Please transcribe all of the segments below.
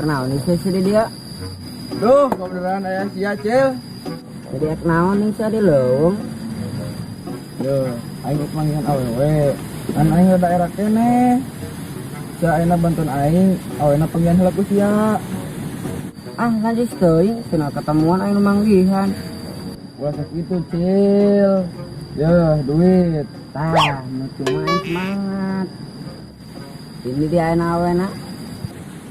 Kenal nih saya di dia. Duh, kebenaran aya sia, Cil. Jadi ek naon nih saya di leuweung. Duh, aing rek manggihan awewe. Kan aing rada era keneh. Sia ayeuna bantuan aing, awena panggihan heula ku sia. Ah, najis teuing, cenah ketemuan aing nu manggihan. Ulah sakitu, Cil. Yeuh, duit. Tah, nu cuma aing semangat. Ini dia ayeuna awena.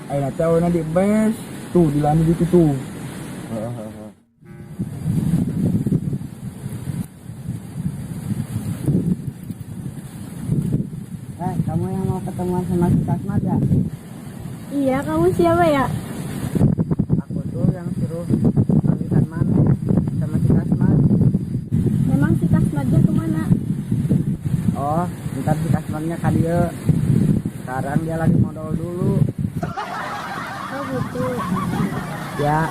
Ayeuna teh awena di bes. Tuh, di lani ditu tuh. Eh, kamu yang mau ketemuan sama si Kasmat ya? Iya, kamu siapa ya? Aku tuh yang suruh panggilan mana sama si Kasmat. Memang si Kasmatnya kemana? Oh, ntar si Kasmatnya ka dieu. Sekarang dia lagi modal dulu. Oh gitu. Ya,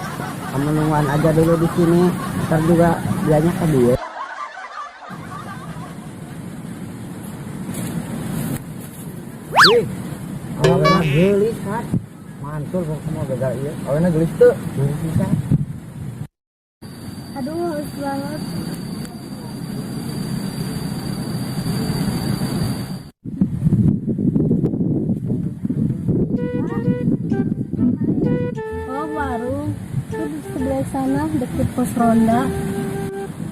kamu nungguan aja dulu di sini. Ntar juga dianya ke dia. Ih, awena geulis kan? Mantul kok kamu gagal ieu. Awena geulis teu? Geulis pisan. Aduh, haus banget. Oh, warung. Itu di sebelah sana, deket pos ronda.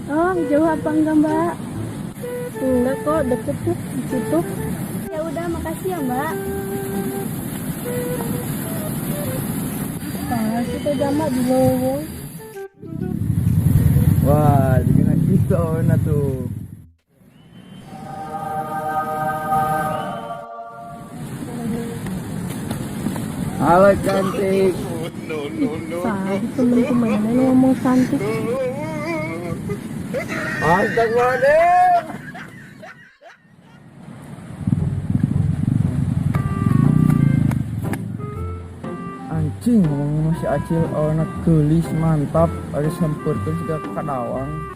Oh, jauh apa enggak, Mbak? Enggak kok, deket tuh di situ. Ya udah, makasih ya, Mbak. Nah, kita jamak di lowong. Wah, jadi gitu awena tuh. Halo cantik. Tadi temen-temennya ngomong cantik. Astagfirullahaladzim. Anjing ngomong si Acil awena geulis mantap, ada sampurkeun siga kadawang.